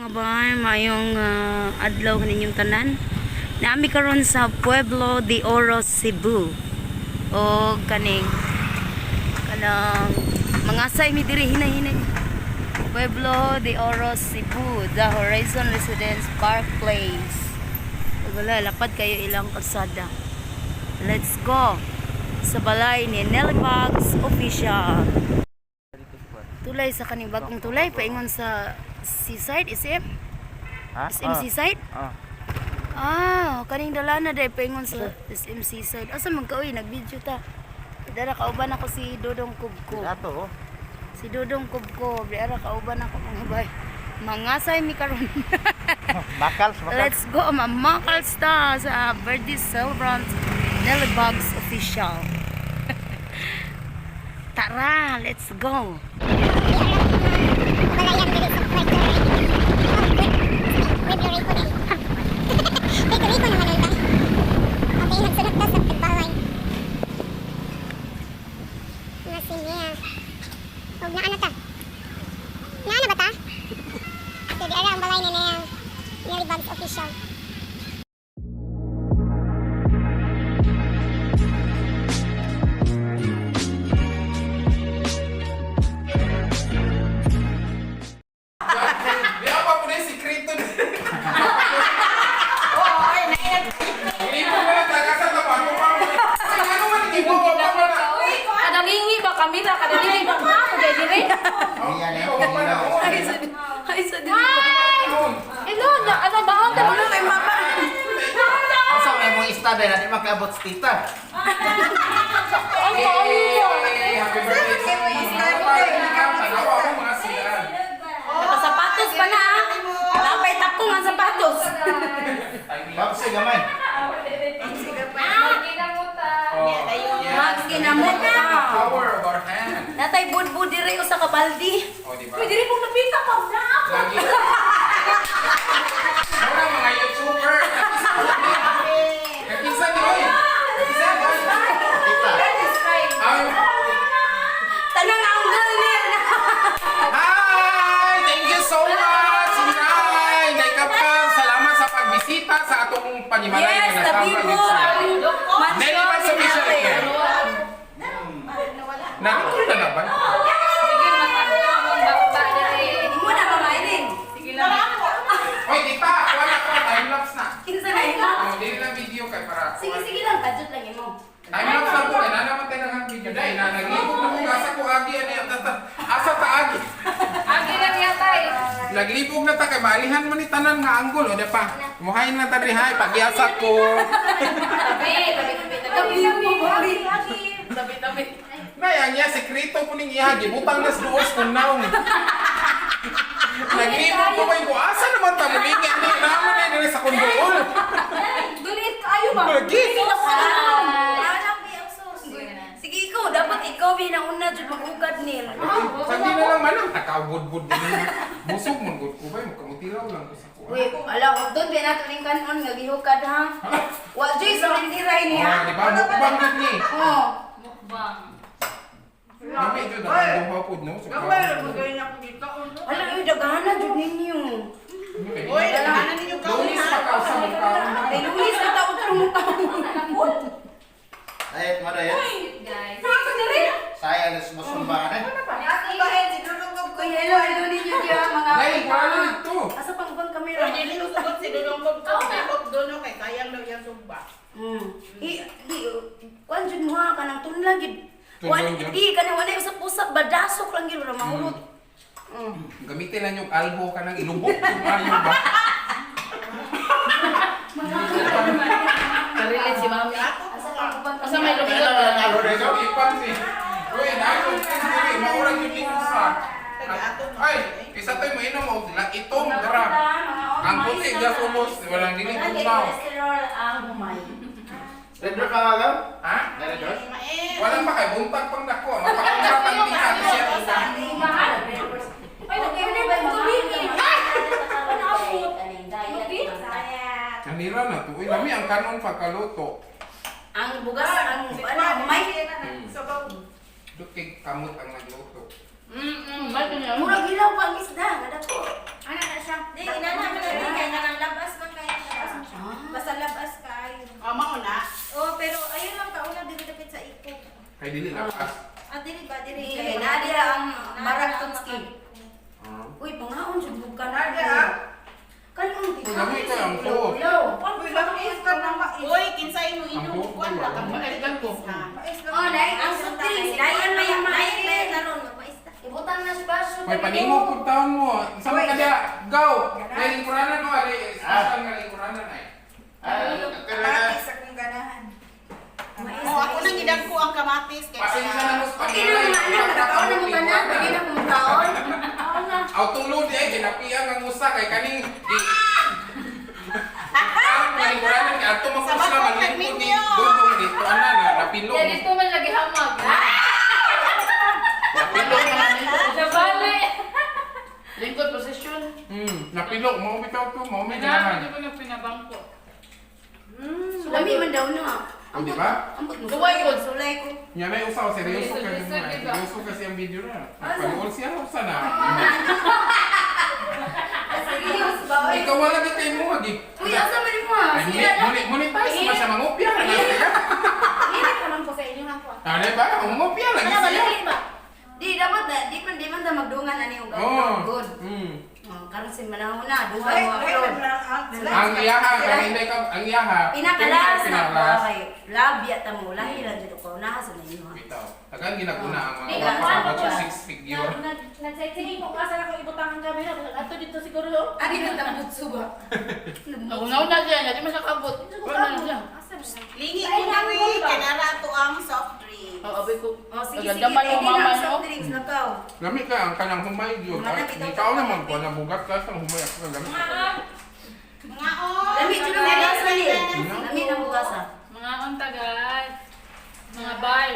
Mga bay, mayong adlaw kaninyong tanan. Naami karon sa Pueblo de Oro, Cebu. O kaning kanang mga say mi diri hinay-hinay. Pueblo de Oro, Cebu, the Horizon Residence Park Place. Ug wala, lapad kayo ilang kalsada. Let's go sa balay ni Nelly Bugs Official. Tulay sa kaning bagong tulay paingon sa seaside SM. Ha? SM Seaside? Ah. Ah, kaning dala na dai paingon sa SM Seaside. Asa man ka oy, nag-video ta. Dara kauban ako si Dodong Kubko. Ato oh. Si Dodong Kubko, dara kauban ako, mga bay. Mangasay mi karon. Bakals, bakals. Let's go, mamakals ta sa birthday celebrant Nelly Bugs Official. Tara, let's go. Balayan dili sa Puerto Rico. Pueblo Rico dili. Puerto Rico naman nun ta. Okay, nagsunod ta sa Tagbalay. Nga sige. Huwag na ano ta. Naano ba ta? So, di ara ang balay ni Nel. Nelly Bugs Official. Di apa po na yung sikreto ni. Hindi mo na tagasan na bago pa. Ay, ano man, hindi mo pa pa na. Kadalingi ba kami na? Kadalingi ba ka? Kaya diri? Iya na, Oh, pa na. Ay, sa ay sa dili. Hello, na ano ba ang tawag kay mama? Asa may mong isda dahil natin makaabot sa tita. Ang maayo. Hey, happy birthday sa Tanawa ako mga silaan. Nakasapatos pa na ah. Napay takong ang sapatos. Babsi gamay. Oh, yeah. Magkinamot ta. Power of our hand. Natay budbud diri usa ka baldi. Oh, di ba? Pwede rin pong napita pa na ako. Lagi. Wala mga YouTuber. Nag-isa ni Oy. Nag-isa ni Oy. Tita. Ang Tanang angle ni. Hi! Thank you so much, Inay! Nay Kapkap, salamat sa pagbisita sa atong panimalay Yes, na tabi nasama mo gid siya. ang Nelly Bugs Official again. Nakakul na na ba? Sige, matagla mong bakba diri. Mo na Mama Irene. Sige lang. Oy, tita! Wala ka, time-lapse na. Kinsa na imo? Oh, dili na video kay para. Sige, sige lang, kadjot lang imo. Time-lapse na po, kay nanaman tayo ng video. Dahil na, naglibog na ko, asa ko agi, ano yan, asa ta agi. Agi lang yata eh. Naglibog na ta kay maalihan man ni tanan nga anggol, o di pa. Muhain na ta diri, hay, pagyasa ko. Tabi, tabi, tabi, tabi. Tabi mo. Tabi, tabi. Nay, ang iya, sekreto po ning iya, gibutang nas duos kung naong. Naglibog ko may asa naman ta muligid ni naman ni diri sa kundool. Dulit kayo ba? Lagi. Sige ikaw, dapat ikaw binauna jud magugad nil. Sabi na lang manang takabudbud ni. Busog man gud ko bay, magkamutilaw lang ko sa kuha. Uy, ala, doon ba nato ning kanon nga gihukad ha? Wa joy sa rindiray Oh, niya. di ba? Mukbang gud ni. Oh. Mukbang. Dami jud ang duha pud no. So, Gamay, magay na akong dito. Ala, uy, daghanan jud ninyo. Uy, daghanan ninyo kaon Lunis ha. pa ka sa mukha. Kay Luis na tao tarong mo kaon. Dayet mo dayet. Guys. Saya na sumusumba na. Bahin, si Dudong Bob ko. Uy, hello, hello ninyo diya mga. Dahil wala dito. Asa pang bang kamera? Uy, dili ko sugot si Dudong Bob ko. Bob dono kay sayang daw iyang sugba. I, di, kuan jud mo ha, kanang tunlang gid. Wan, Tunlang jud. di, kanang wala usap-usap, badasok lang gid, wala mahulot. Gamitin lang yung albo ka nang ilubog. Kung ayaw ba? Karilit si mami. Asa pang ubang Asa may kamera? lugar? So, ipan si. Uy, naayong diri, maurag yung dito sa. Ay, isa tayo mainom og itong dara. Ang puti gas ubos, walang dili Ang tugnaw. cholesterol ang humay. Red door ka nga? Ha? Red door? Walang pa kay buntag pang dako, mapakunta pang tika siya. Ay, nag-order ba yung tubig eh? Ano ako? Kanira na to. Uy, lami ang kanon pagkaluto. Ang bugas, ang ano, humay. Sabaw. Duk kay kamot ang nagluto. Murag hilaw pa ang isda, nga dako. Ana na siya. Di, inana man na di kay kanang labas man kay siya. Basta labas kayo. Oh, mauna. Oh, pero ayun lang kauna diri dapit sa ikog. Kay dili lakas. Ah, diri ba diri? Kay naa dira ang Maratonski. Ah. Uy, pangaon jud mo ka na. Kanang di. Uy, lami kay ang ko. Uy, lamis ka na mais. Uy, kinsay mo Ang inom. buhok Kuan ko la ba? ka. Mais lang ko. Oh, dai ang soft drinks, dayon may Dayon mais. ba karon magmais ta. Ibutang na sa baso. May paningog kung taon mo. Sa mga kada, go! May lingkuranan mo, ali. Special nga lingkuranan ay. Kamatis akong ganahan. Oh, ako nang gidagko ang kamatis kay Pasensya na mo sa Okay na mga anak, nakakaon na mo tanan, pwede na mo kaon. Aw tulo di ay ginapian ang usa kay kaning di. Ang lingkuranan kay ato man Sa ko sila bakong manlingkod ni nagminyo. Dudong dito ana na napilo. Yan dito man lagi hamag. Napilo. Nabali. Lingkod position. Napilo mo bitaw to mo may Hindi ganahan. ko na pinabangko. Lami man daw na. Oh, di ba? Ambot mo. Duway ko. Sulay ko. Nya na usa seryoso kay Lisod, lisod, di ba? seryoso kasi ang video na. Nagpanuol siya usa na. Serious ba? Oy? Ikaw wala di kay mo gi. Uy, asa man mo ha? Ay, monetize man siya mangopya na lang siya. Hindi ko lang po sa inyo lang po. Ah, di ba? Mangopya lagi Ano ba siya. dili ba? Di dapat na, di man ta magdungan ani og Oh. good. Oh, karon si manahon na, duha mo upload. Ang iyaha, ang hindi ka, ang iyaha. Pinakalas na Pinakalas. okay. Labya ta mo lahi lang jud ko na sa ninyo. ha. Bitaw. Tagan ginaguna ang Di mga ka, kuwan about ko. six figure. Nagsiging ko asa na ko ibutang ang camera. Ato dito siguro. oh. Ani na tambutso ba? Nauna siya, di man siya kabot. Wala na siya. Asa man na? Lingi ko na wi kay nara ato ang soft drink. Oh, abi ko. Oh, sige sige. Naganda man Pwede yung na mama ang no. soft drinks na kaw. Lami ka ang kanang humay gyud. Mga Ay, bitaw- Ikaw naman ko na bugat ka sa humay ako lami. Mga oh. Lami jud ang bugasa ni. Lami na bugasa. Mga unta guys. Mga bal.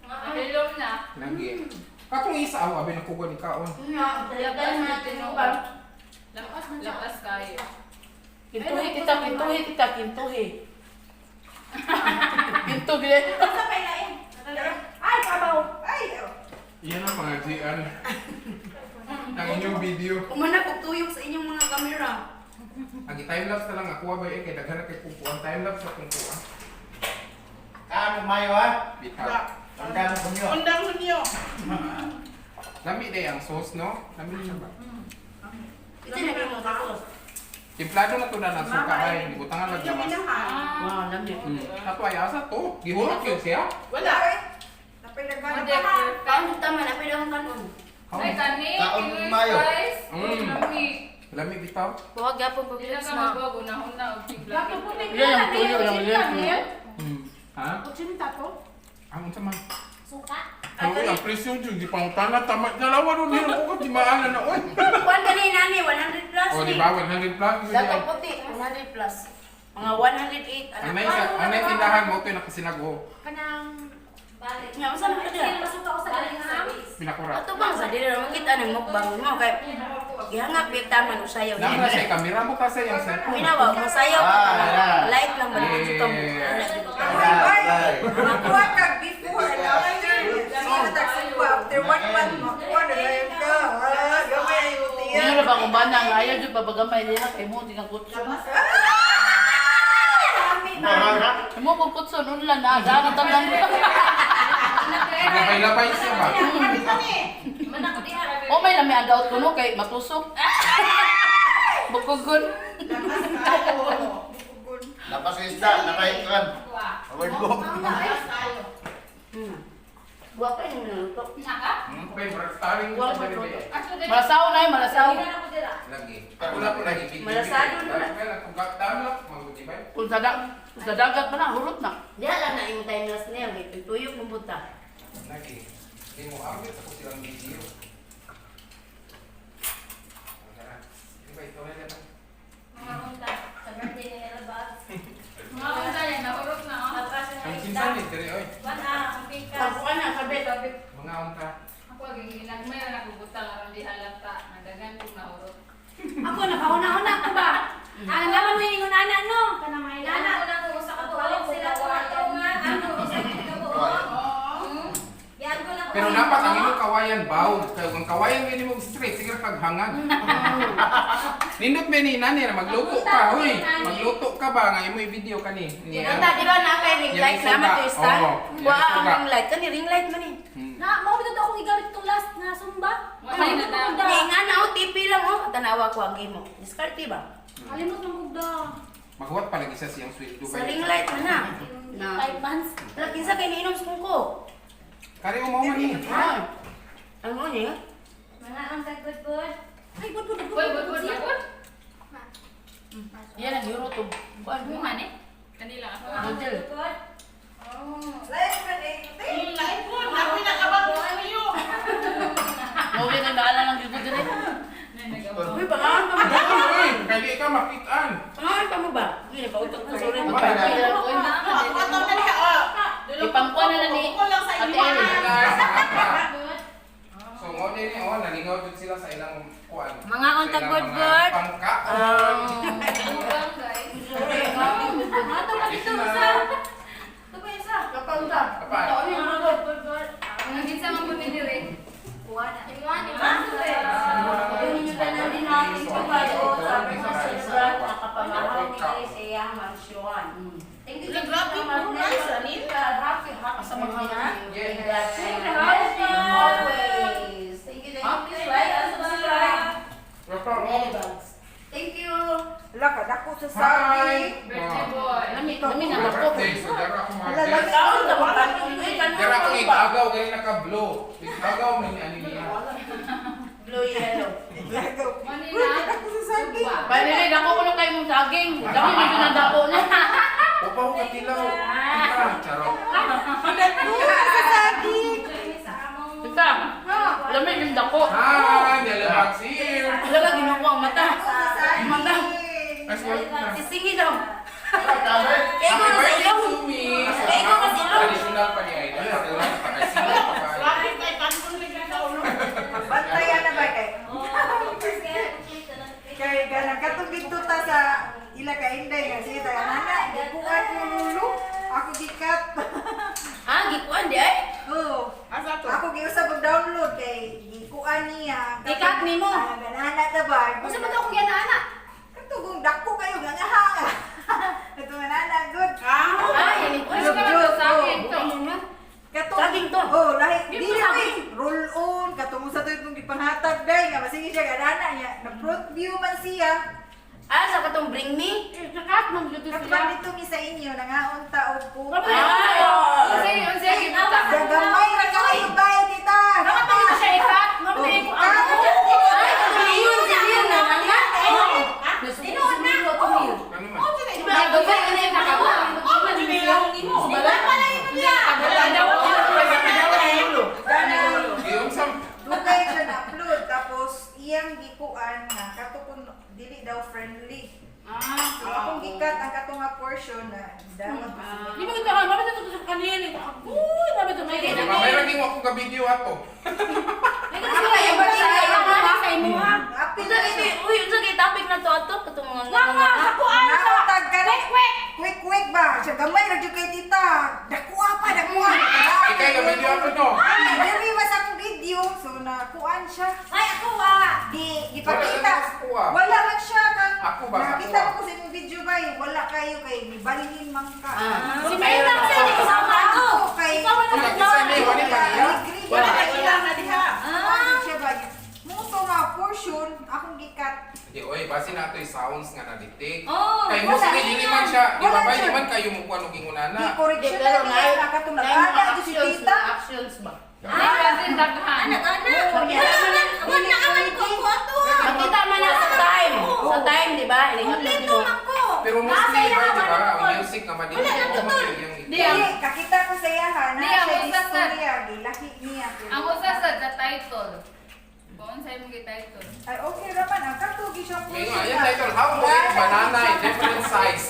Mga na. Lagi. Katong isa aw abi nakuha ni kaon. Nya, Lakas na tinuod. Lakas man Lakas kayo. Kintuhi kita, kintuhi kita, kintuhi. Kinto gid. Asa kay lain? Ay, kabaw. Ay. oh. Iyan ang mga GN. Ang inyong video. Umana kog tuyok sa inyong mga kamera. Ang time lapse na lang ako ba eh kay daghan na kay kukuan time lapse sa kukuan. Kaano mayo ha? Bitaw. Undang kunyo. Undang hunyo. Lami day ang sauce no? Lami siya ba? Ito na kay mo sauce. Timplado na to na ng suka ay gibutangan lang Yung lamas. inahan. Wow, lami. Ato ay asa to. Gihurot yun siya. Wala. Model perfect. Kaon jud tama na pwede akong kanon. Ay, kani. Kaon Pinoy mayo. spice. Mm. Lami bitaw. Huwag gyapon Dili na ka magbago, nahuna og tigla. Yan ang tuyo, yung left. Ha? Utsinta to? Ang unsa man? Suka. Ang ang presyo jud di pangutana tama dalawa ron hiro ko di maana na oy. Kuan gani nani 100 plus O ni. di ba 100 plus yun Dato ay. puti 100 plus. Mga 108 Ang anak. nay sa ang nay tindahan mo to nakasinago. Kanang Balik. Nga unsa man ka masuka ko sa galing Pinakura. Ato bang sa dili ra makita ng mukbang mo kay gihangap gyud taman usayaw Nang na siya kamera mo kasi yung cellphone. Minawa mo sayaw ka Ah, lang. yeah. Light lang man jud ka mo. Ana jud ka. Makuha kag before and after. Sige after one month makuha na lang ka. Ah, gamay mo tiya. Hindi na ba kung bana nga ayaw jud pabagamay niya kay mo tinang kutso. Mo kung kutso nun lang na daan ang lang. Nagabay-labay siya ba? O may lami ang daot kuno kay matusok. Bukugon. Lapas sa isda, nakaikan. Award ko. Wa pa yung luto. Okay, murag starring Wala sa pa dili. Malasaw na malasaw. Lagi. Wala po lagi. Malasado na. Kung time lapse mo di ba? Kung sa dagat pa na hurot na. Diha lang na imong time lapse niya kay tuyok mo punta. Lagi. Di mo awit ako silang video. Di ba ito na lang? Mga unta sa birthday ni Nela Babs. Mga unta yan, nahurot na. oh. Labas na Ang isda. kinsa ni diri oy. Wala, ang pikas. Pagkuan na sabi sabi. Mga unta. Ako ang ginagmay na nagubutang aron di halata, nadagan kong nahurot. Ako nakahuna-huna ko ba? Ang naman may ingon ana no. Kanang may Nana. ana ko usa ka buok sila ko ato nga ano usa ka buok. Yan ko na Pero dapat ang imong kawayan bawd. Kay ang kawayan gini mo straight sige ra kag hangag. Nindot man ni nani na magluto ka, hoy. Magluto ka ba nga imo i-video kani? Ni Anta, di ba na kay ring Yan light yung na man suga. to stand? Oo, yan Wa yung ang suga. ring light kani ring light man ni. Na, mao bitaw to akong gigamit itong last na Zumba. Wala Kalimot na na mugda. Ni nga na oh, TP lang oh, tanawa ko ang imo. Diskarte ba? Kalimot na mugda. Maghuwat pa lagi siya siyang sweldo Sa ring light man na. Na. 5 months. Wala kinsa kay niinom sa kungko. Kari mo man ni. Ano ni? Mga ang tagod-god. Ay, good, good, good, Uy, good, good, good, good. good. Yan ang euro to. Kuan. Bunga ni. Kanila ako. Hotel. Live man eh. Mawin ang daalan ng gigod din eh. Uy, pangalan pa mo ba? Uy, kay di ka makitaan. Pangalan pa mo ba? Uy, pautot ko sorry. Ipangkuan na lang ni Ate Erin. So mo din ni oh nalingaw jud sila sa ilang kuan. Mga Sa on ilang tagod, mga good. Pangkaon. Bungang, guys. Ato pa dito Isa. isa. Ito pa isa. Kapaunta. Kapal. Good, good, good. Ang kinsa man mo ni dire. Imuha ni Ninyo tanan din natin kabayo sa mga celebrant na kapamahal ni sa iyang mansyon. Thank you. Grabe po Happy, happy sa mga Yes. Always. Thank you, thank you. Please like and subscribe. Welcome. Thank you. Wala ka, dako sa Hi. sabi. Birthday boy. Lami, lami na My ako. birthday, so dara ako Wala, mga lami. Kaon ka ba? Uy, kanon Dara ka ako ba? igagaw gani naka-blue. Igagaw man ni ani niya. Blue yellow. Lagaw. Manila. Uy, dako sa sabi. By the way, dako ko nung kayo mong saging. Dako medyo na dako na. Upaw ka tilaw. Ah, charot. Dako sa sabi. Tita, lami yung dako. Hi, Delabag's here. Wala ka ginuko ang mata. Dako sa sabi. Mata. Ay, sorry na. Sisingi daw. Happy Kaya ko na sa birthday ilong. to me. Kaya ko na sa ilong. Traditional pa ni Aida. Traditional pa kay sino pa kay. Bantayan na ba kay? Kay ganang katong dito ta sa ila ka inday nga sige ta nana gikuan mo lulo ako gikat. Ah, gikuan di ay. Oo. Ako giusab og download kay gikuan niya. Gikat nimo? Ah, ganana ta ba? Unsa man to akong ganaana? Katugong dako kayo nga nga hanga. Katong nana good. Ay, ini ko. Ano ka man sa akin to? Katong Saging to. Oh, lahi Di di po na saging. roll on katong sa tuig kong gipanhatag day nga masige siya ganana niya. Na front view man siya. Ah, sa katong bring me. Nakat man gyud Katong sila. dito mi sa inyo nangaon ta og po. Ay. Unsay unsay gibuta? Gagamay ra kayo bay tita. Dapat pa dito siya ikat. Ngano na ko Ah, ang Ay, katong yun, yun na nga. Tinuod na. Ano man? Giyong sa Dugay siya na-upload tapos iyang gikuan nga kato kun dili daw friendly. So akong gikat ang kato nga portion na dapat Di ba kita mabit to sa kanil. Uy, mabit to may Di ba may raging ako ka video ato. Ano kaya ba siya? sa imuha. Apil Unsa na kay siya. uy, unsa kay topic na to ato katong mga Nga nga sa kuan sa Nakatag ka Quick, quick. Quick quick ba? Siya gamay ra jud kay tita. Dakuha pa, dakuha. Ikay ka video ato no. Ay, dili ba sa akong video? So nakuan siya. Ay, ako ah. Di gipakita. Wala sa kuha. Wala man siya kang Ako ba sa Nakita kuha? ko sa imong video ba, wala kayo kay nibalhin man ka. Si Maynard sa di kasama ako. Kay Ikaw man Wala ang kita ni wala pa niya. Wala ka na diha. Ah. Siya ba? Muto nga portion akong gikat. Di oy, base na ato'y sounds nga na-detect. Oh, Kay wala. mostly dili man siya, di ba Wala ba siya. di man kayo mo kuan og ingunana. Di correction na niya na katong nag-ana jud si tita. Actions ba? Ay, basin daghan. Makita man na sa time. Sa time, di ba? Ini mo. Pero mostly ba di ba ang music nga ma-detect mo man yung Di ang Dili, kakita ko sa iya ha, na Di, ang siya usa sa- istorya, gilahi niya. ang usa sa the title. Kung unsay imong gi-title. Ay, okay ra man ang katugi siyang May portion. nga, yung title, How to Eat Banana in Different Size.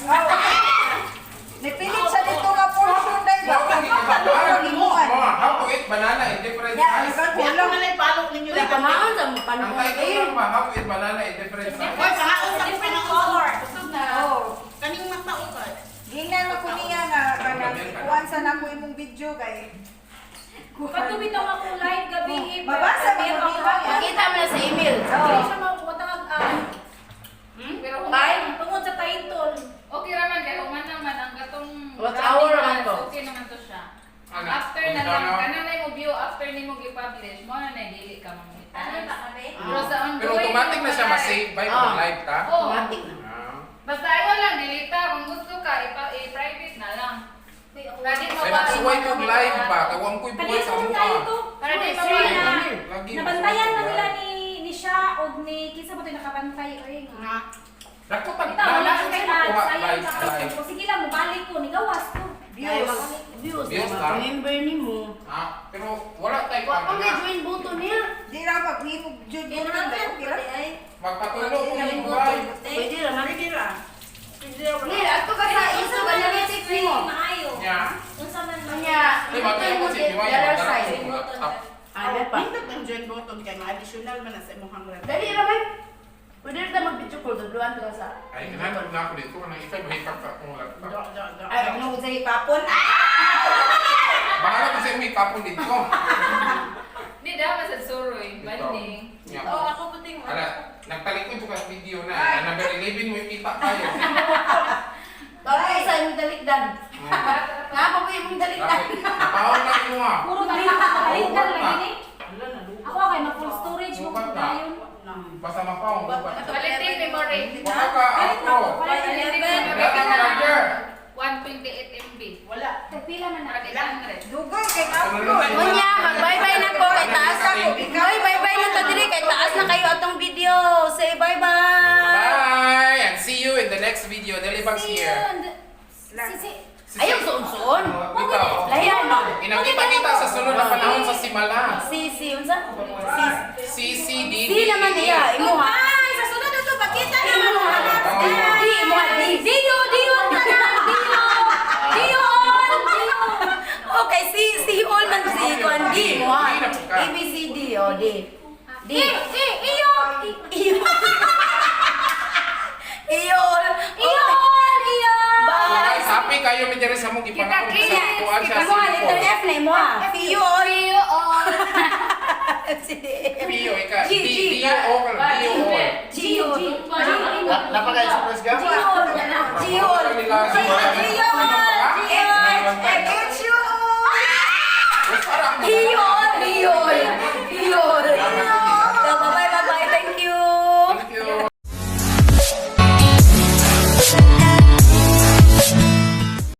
Nipilit siya dito nga portion dahil ba? Mao kang gikabataan. Gimuan. Mo, How to Eat Banana in Different Ya, Size. kulang. Uy, pamaon sa Ang panahon. title lang ba, How to Eat Banana in Different Size. Busog na. Oh. Gingnan mo ko niya nga kanang kuan sa nako imong video kay Pag bitaw ako live gabi. Oh, mabasa ba Pero kung ako- di ba? Makita mo na sa email. Dili siya makuha ang Pero human, Time? tungod sa title. okay raman kay human naman ang katong What hour naman to? Okay naman to siya. Ana, After na unta lang, na. kana na yung view after nimo gi-publish, mo na na dili ka Ano mamonetize. Pero sa ongoing Pero automatic na siya live. ma-save by Ah. pag live ta. Oo. Automatic na. Ah. Basta ayaw lang delete kung gusto ka i-private na lang. Pwede mo Ay, ba- magsuway kog live ba? Kay wa ko'y buhay sa Kalisod mua. kayo to. Para di Sir, mawala. na Lagi, nabantayan na magsuway. nila ni siya og ni kinsa ba to yung nakabantay oy nga. Dako pag Ita wala wala kay siya ad, makuha sayang live ka live. ko. Sige lang mobalik ko nigawas ko. Views. Views. Views lang. Remember ni mo. Ah, pero wala tayo Wa pa pa may join button niya. Di ra maghimog jud mo na okay ra. Magpatulo kung yung buhay. Pwede ra man. Pwede ra. Ni, ato ka sa YouTube analytics nimo. Maayo. Nya. Unsa man man. Nya, Di ba tayo kasi di ba dollar yung sign. laptop. Ano pa? Nindot ang join button kay mga additional man na sa imong rep. Dali ra man. Pwede ra ta mag-video call dubluan ka sa. Ay, kinahanglan na ako dito kanang ikay mahikap ka akong laptop. Do do do. Ay, ano sa hipapon? Ah! Bahala ko sa imong kapon dito. Di dapat sa suroy, Dito. banding. Nya. Oh, ako puting. Ala, nagtalikod ko ka video na. Number 11 mo yung kita tayo. Tapos sa imong dalikdan. Nga pa po imong dalikdan. Napaon na imo ah. Puro talikdan lagi ni. Ako kay mag full storage mo Bukat ko na. dayon. Basta mapaon bukat. Quality memory. Wala ka outro. Quality memory Wala ka charger. 128 MB. Wala. Tagpila man na. Para 800. Dugay kay upload. Unya, mag-bye-bye na ko kay taas. Hoy, bye-bye na ta diri kay taas na kayo atong video. Say bye-bye. Bye and see you in the next video. Delibugs See you here. on the Si si Ayaw suon-suon. Bitaw. Lahian mo. Inakita-kita sa sunod na panahon sa Simala. Si si unsa? Si C C D si naman niya imuha. Ay, sa sunod na to pakita naman. Imuha. Di imuha di. Diyo, diyo, tanan, diyo. Diyo all, diyo. Okay, si si all man si kuan D. Imuha. A B C D o D. D. I, I, iyo. Iyo. Iyo all. Iyo all, iyo. Bye. Guys, happy kayo mi diri sa mong ipangako sa kuan siya Imuha letter F na imuha. See you all. See you all. C D E F. P O ika G D G.